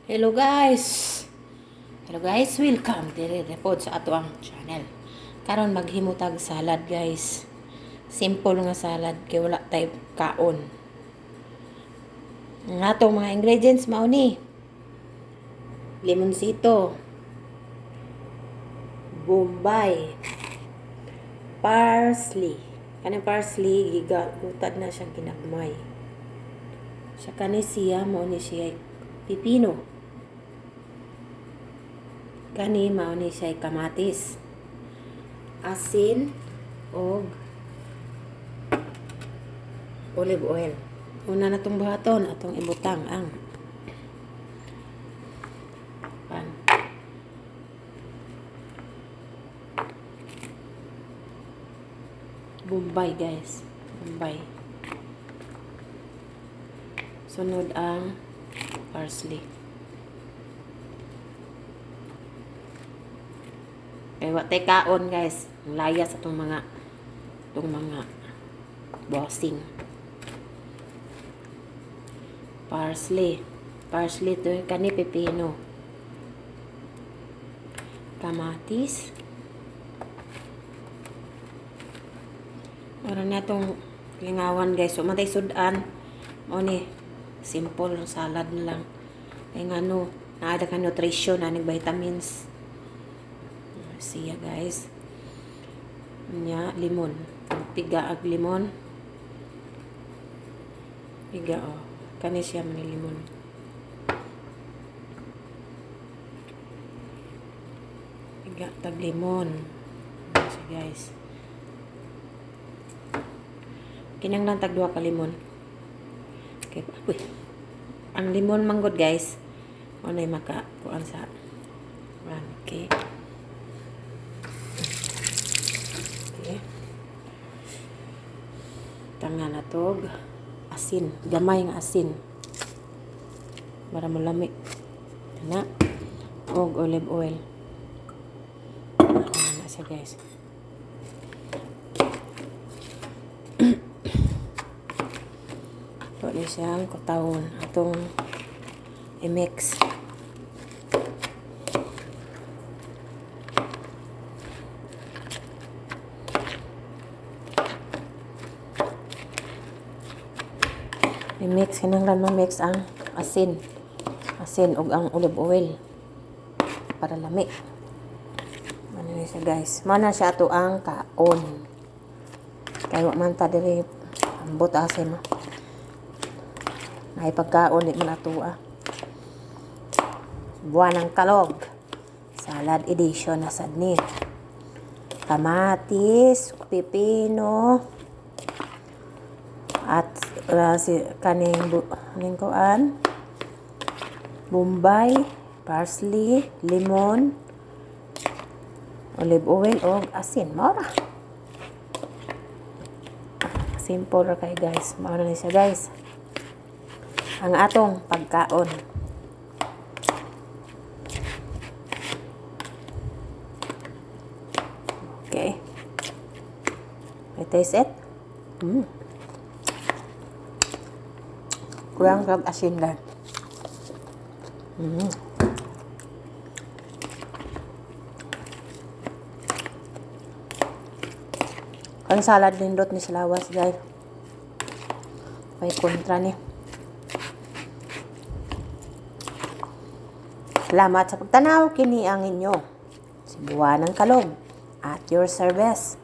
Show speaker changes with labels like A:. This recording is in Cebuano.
A: Hello guys. Hello guys, welcome dire pod sa ato ang channel. Karon maghimo tag salad, guys. Simple nga salad kay wala tay kaon. Ang atong mga ingredients mao ni: Limonsito, Bombay, parsley. Kanang parsley gigutad na siya ginagmay. Siya kani siya, mao ni siya pipino. Kani mao ni siya kamatis. Asin og olive oil. Una na tong buhaton, atong ibutang ang pan. Bombay, guys. Bombay. Sunod ang parsley. Kay wa tay kaon, guys. Ang layas atong mga bossing. Parsley. Parsley to, kani pipino. Kamatis. Ora na tong lingawan, guys. So matay sudan. Mao ni simple salad na lang. Kay ngano, naa ka nutrition, naa vitamins. Siya, guys. Nya, limon. Piga ag limon. Piga oh. Kani siya man limon. Piga tag limon. Siya, guys. Kinanglan tag duha ka limon. Okay, uy. Ang limon manggod, guys. Mao nay maka kuan sa okay. Okay. Tanga na tog asin, gamay nga asin. Para molami. Ana. Og olive oil. Ana na siya, guys. Ito ni siyang kutawon atong i-mix. I-mix, kinahanglan ma-mix ang asin. Asin ug ang olive oil para lami. Ano ni siya, guys? Mana siya ato ang kaon. Kay wa man ta diri, ambot asin mo. Ay pagkaon di man ato ah. Buwan ng kalog. Salad edition na sad ni. Kamatis, pipino, at si kaning kaning kuan, Bombay, parsley, lemon, olive oil og asin. Mao ra. Simple ra kay, guys. Mao na ni siya, guys. Ang atong pagkaon. Okay. I taste it. Kurang kag asin lang. Ang salad nindot ni sa lawas, guys. May kontra ni. Salamat sa pagtanaw, kini ang inyo. Si Buwan ng Kalog at your service.